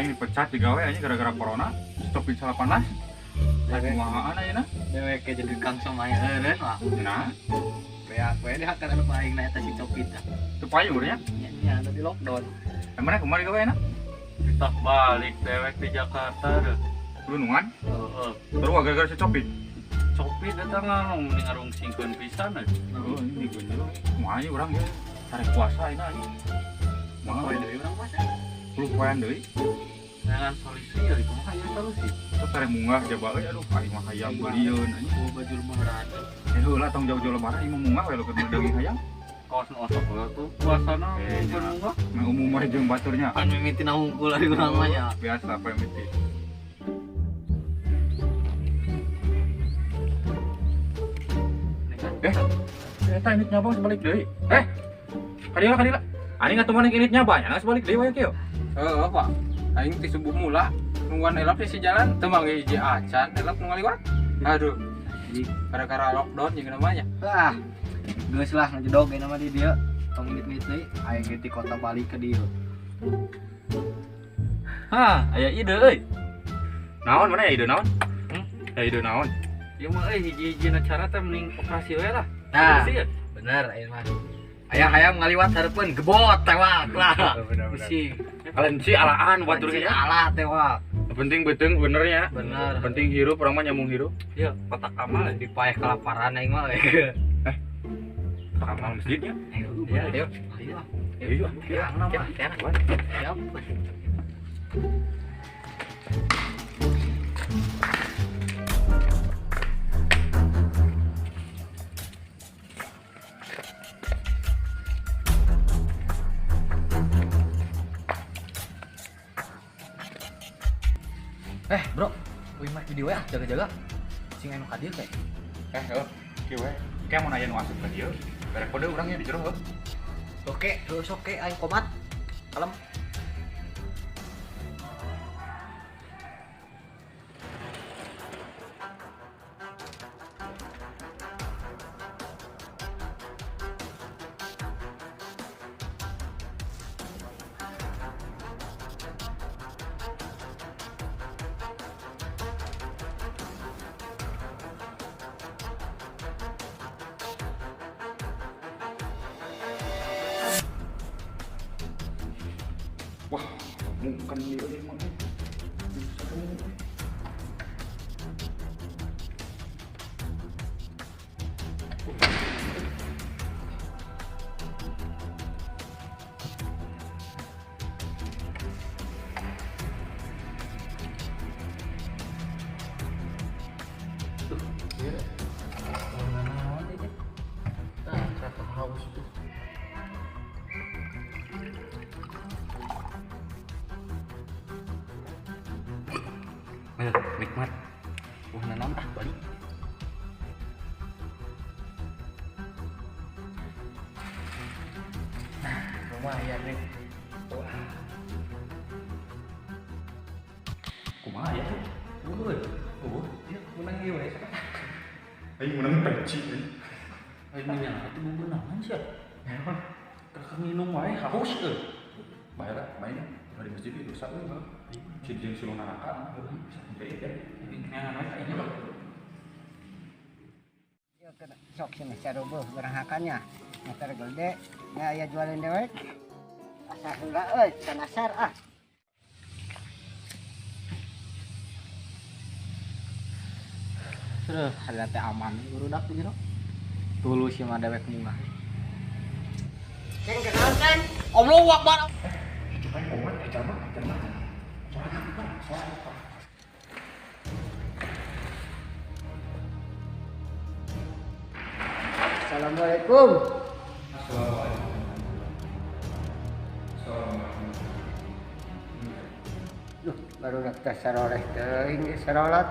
Aing dipecat digawe anjing gara-gara corona. Stop di 18. Kumahaan ayeuna? Dewek ke jadi Kang Somai eureun lah. Nah, Beak we dihakan anu paling na eta si Copit tah. teu payu nya. Nya nya anu di lockdown. Emangnya kumaha digawe ayeuna? Tak balik dewek di Jakarta deh. Gunungan. Heeh. Terus gara-gara si Copit. Copit eta ngalung mending ngarungsingkeun pisan euy. Oh, ini gunjung. Kumaha ieu urang ieu? Tarik puasa ayeuna anjing. Kumaha Poe deui urang puasa. 10 poean deui. Jangan solusi euy, kumaha ieu solusi? Terus tarik munggah jaba euy aduh aing mah hayang beulieun anjing. Bawa baju lebaran. Eh heula tong jauh-jauh lebaran ieu mah munggah we lo keur daging hayang. Kawas nu osok heula tuh puasana Eh, mun munggah. Nah umum mah jeung baturnya. Pan mimitina hungkul ari urang mah nya. Biasa apa yang miti. Eh, eta init nyaba sebalik deui. Eh, kadila kadila. Ani ngatuh maneh init nyaba nya sebalik deui wae kieu. Heeh, Pak. Aing ti subuh mula nungguan elap di si jalan teu manggih hiji acan elap nu ngaliwat. Aduh. Gara-gara lockdown jeung namanya. Ah. Geus lah ngejedog ayeuna mah di dieu. Tong init-init deui, aing ge ti kota balik ke dieu. Hah, aya ide euy. Naon mana ya ide naon? Hmm? Ya ide naon? Ieu mah euy hiji-hijina cara teh mending operasi we lah. Nah, Solusi ya? bener ayeuna mah. Ayang-ayang ngaliwat hareupeun gebot tewak lah. Bener. Pusing. Kalian sih alaan batur Kunci ge. alah tewak. Penting beuteung bener nya. Bener. Penting hirup urang mah nyambung hirup. Iya, kotak amal ya. Dipaeh kelaparan aing mah. Kotak amal masjidnya. Iya, ayo. Ayo. Iya, Tiang nama, tiang. Siap. Eh, bro, wih mah video ya, jaga-jaga. Sing anu ka dieu teh. Eh, heuh. Kieu we. Kayak mun aya nu asup ka dieu, bere kode urang nya di jero heuh. Oke, terus oke aing komat. Kalem. Wah, mungkin dia emang. Haus tuh. Nikmat. Wah, nanam ah balik. Nah, lumayan nih. Wah. Kumaha ya? Euy, oh, dia menang ieu we. Aing menang peci. Aing mah atuh beunangan sia. Emang Keur minum wae haus euy. bae lah, bae nya. Di masjid itu dosa euy. Si jeung sulung neraka. Bisa jadi ya. Nyangan wae ka ini mah. Ieu keur sok cenah sarubuh berahakannya. Motor gede, nya aya jualin dewek. Asar heula euy, can asar ah. Terus harga teh aman barudak di jero. Tulus ieu mah dewek mungah. Ceng kenal kan? Allahu Akbar. Itu kan komat eh jalma, jalma. Soalnya apa? Soalnya apa? Assalamualaikum. Assalamualaikum. Assalamualaikum. Duh, baru teh saroleh teuing geus sarolat.